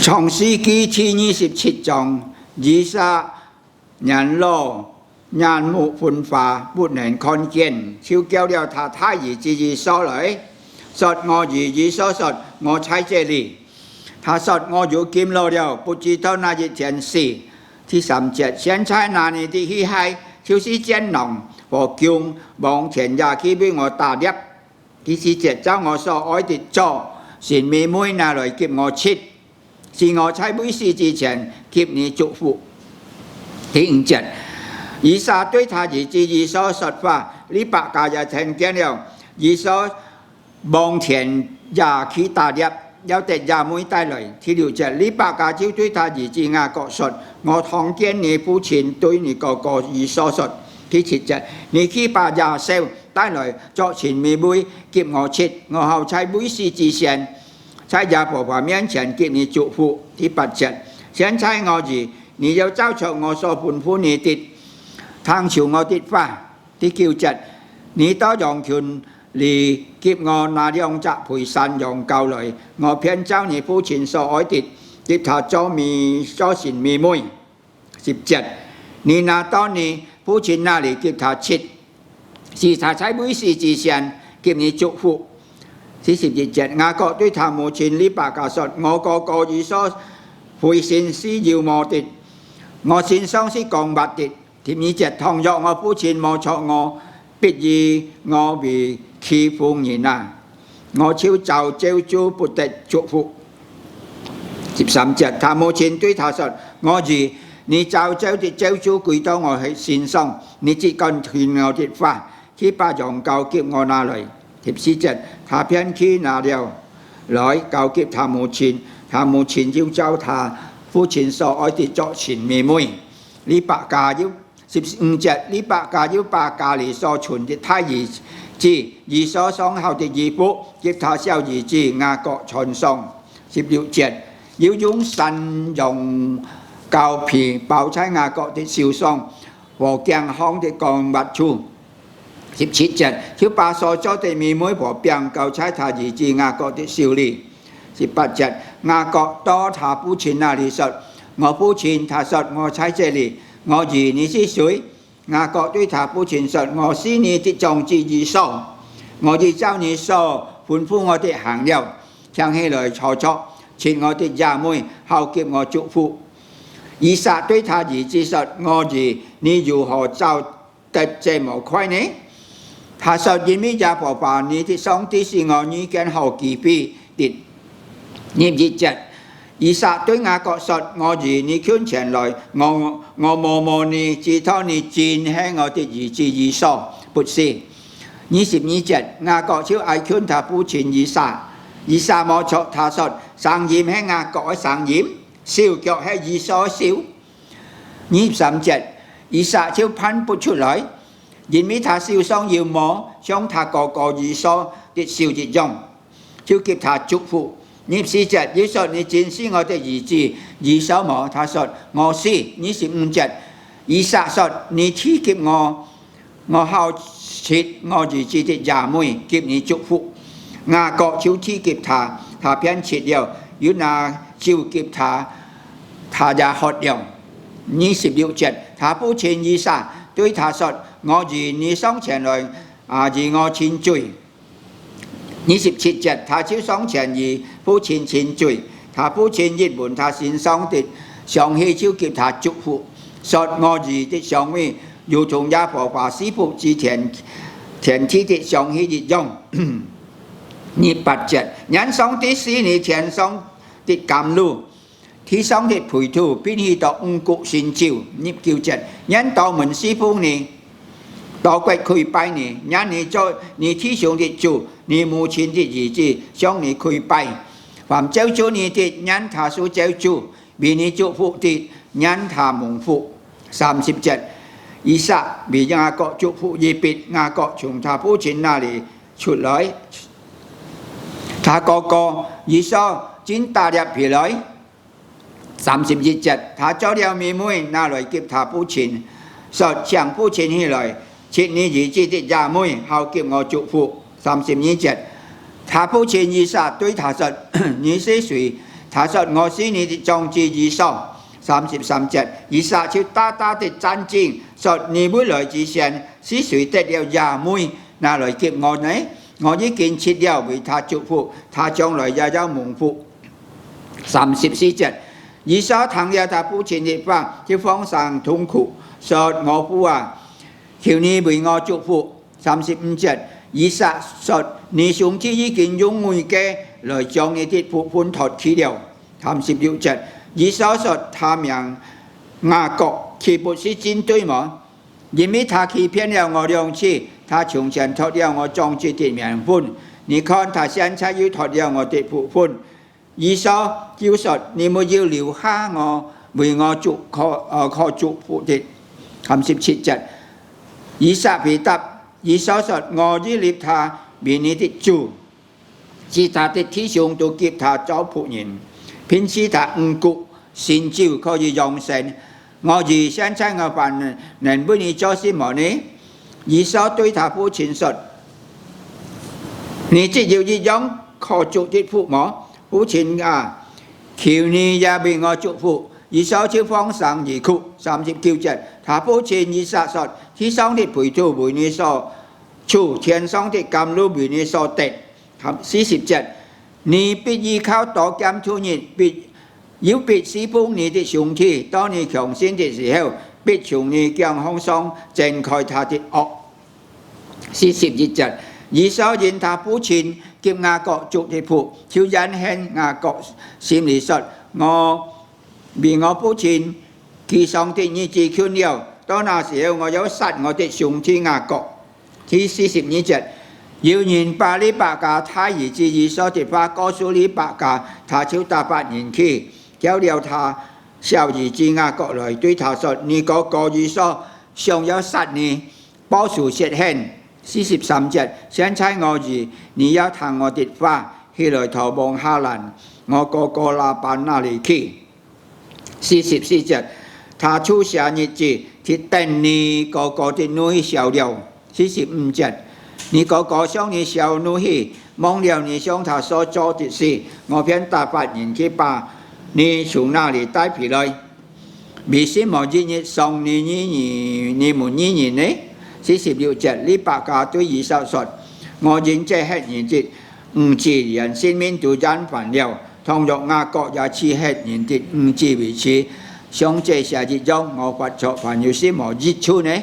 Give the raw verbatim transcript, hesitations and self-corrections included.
創世記第二十七章，以撒年老，眼目昏花，不能看見，就叫了他大兒子以掃來，說：「我兒。」以掃說：「我在這裡。」他說：「我又覲老了，不知道哪一天死。」第三節，現在拿你的器械，就是箭囊和弓，往田野去為我打獵。 第四節，照我所愛的做成美味拿來給我吃，使我在未死之前給你祝福。第五節，以撒對他兒子以掃說話，利百加也聽見了。以掃往田野去打獵，要得野味帶來。第六節，利百加就對他兒子雅各說：「我聽見你父親對你哥哥以掃說。」第七節，你去把野獸 帶來做成美味給我吃，我好在未死之先，在耶和華面前給你祝福。第八節，現在我兒，你要照著我所吩咐你的，聽從我的話。第九節，你到羊群裡給我拿兩隻肥山羊羔來，我便照你父親所愛的，給他做美，做成美味。 十節，你拿到你父親那裡給他吃，使他在未死之先給你祝福。四十一節，雅各對他母親利百加說：「我哥哥以掃回身是有毛的，我身上是光滑的。」第二節，倘若我父親無著我，必以我為欺負人啊！ 我就招咒詛，不得祝福。十三節，他母親對他說：「我兒，你招咒的咒詛歸到我身上，你只管聽我的話，去把羊羔給我拿來。」十四節，他便去拿了來，交給他母親，他母親就照他父親所愛的做成美味。利百加又 十五節，利百加又把家裡所存的大兒子以掃上好的衣服，給他小兒子雅各穿上。十六節，又用山羊羔皮包在雅各的手上和頸項的光滑處。十七節，就把所做的美味和餅交在他兒子雅各的手裡。 十八節，雅各到他父親那裡說：「我父親。」他說：「我在這裡。」「我兒，你是誰？」雅各對他父親說：「我是你的長子以掃。」「我已照你所吩咐我的行了，請起來坐著，吃我的野味，好給我祝福。」以撒對他兒子說：「我兒，你如何找 得這麼快呢？」他說：「因為耶和華你的上帝使我遇見好機會的。」廿一節，以撒對雅各說：「我兒，你近前來，我，我摸摸你，知道你真係我的兒子以掃，不是。」二十二節，雅各就挨近他父親以撒，以撒摸著他說：「聲音係雅各个聲音，手腳係以掃个手。」 二十三節，以撒就看不出來，因為他手上有毛，像他哥哥以掃的手一樣，就給他祝福。二十四節，又說：「你真是我的兒子以掃麼？」他說：「我是。」二十五節，以撒說：「你去給我，我好吃我兒子的野味，給你祝福。」雅各就去給他，他便吃了，又拿酒給他， 他也喝了。二十六節，他父親以撒對他說：「我兒，你上前來，啊，與我親嘴。」二十七節，他就上前與父親親嘴。他父親一聞他身上的香氣，就給他祝福，說：「我兒的香味如同耶和華賜福之天，天地的香氣一樣。」二八節，願上帝賜你天上的甘露， 地上的肥土，並許多五穀新酒。二九節，願多民侍奉你，多國跪拜你，願你做你弟兄的主，你母親的兒子向你跪拜。凡咒詛你的，願他受咒詛；為你祝福的，願他蒙福。三十節，以撒為雅各祝福，預備雅各從他父親那裡出來。他哥哥以掃正打獵回來， 三十一節，他做了美味，拿來給他父親，說：「請父親起來，吃你兒子的野味，好給我祝福。」三十二節，他父親以撒對他說：「你是誰？」他說：「我是你的長子以掃。」三十三節，以撒就大大的戰驚，說：「你未來之先，是誰得了野味，拿來給我呢？我已經設了為他祝福，他將來也要蒙福。」三十四節，以掃聽了他父親的話，就放聲痛哭，說：「我父啊，求你為我祝福。」三十五節，以撒說：「你兄弟已經用詭計來將你的福分奪去了。」三十六節，以掃說：「他名雅各，豈不是盡對麼？因為他欺騙了我兩次，他從前奪了我長子的名分，你看，他現在又奪了我的福分。」以掃就說：「你沒有留下我，為我祝，可，呃，可祝福的。」三十七節，以撒回答以掃說：「我已立他為你的主，其他的弟兄都給他做僕人，並賜他五穀新酒，可以養生。我兒，現在我還能為你做什麼呢？」以掃對他父親說：「你只有一樣可祝的福麼？父親啊，求你也為我祝福。」以掃就放聲而哭。三十九節，他父親以撒說：「地上的肥土為你所出，天上的甘露為你所得。」四十節，你必依靠刀劍度日，必，又必侍奉你的兄弟，到你強盛的時候，必從你頸項上掙開他的軛。四十一節，以掃因他父親給雅各祝的福，就怨恨雅各，心裡說：「我為我父親居喪的日子近了，到那時候我要殺我的兄弟雅各。」第四十二節，有人把利百加大兒子以掃的話告訴利百加，他就打發人去，叫了他小兒子雅各來，對他說：「你哥哥以掃想要殺你，報仇雪恨。」四十三節，現在我兒，你要聽我的話，起來逃往哈蘭，我哥哥拉班那裡去。四十四節，他住下日子，直等你哥哥的怒氣消了。四十五節，你哥哥向你消怒氣，忘了你向他所做的事，我便打發人去把你從那裡帶回來。為什麼一日喪你二人，你們二人呢？四十六節，利百加對以掃說：「我因這赫人的女子連性命都厭煩了，倘若雅各也取赫人的女子為妻，像這些一樣，我活著還有什麼益處呢？」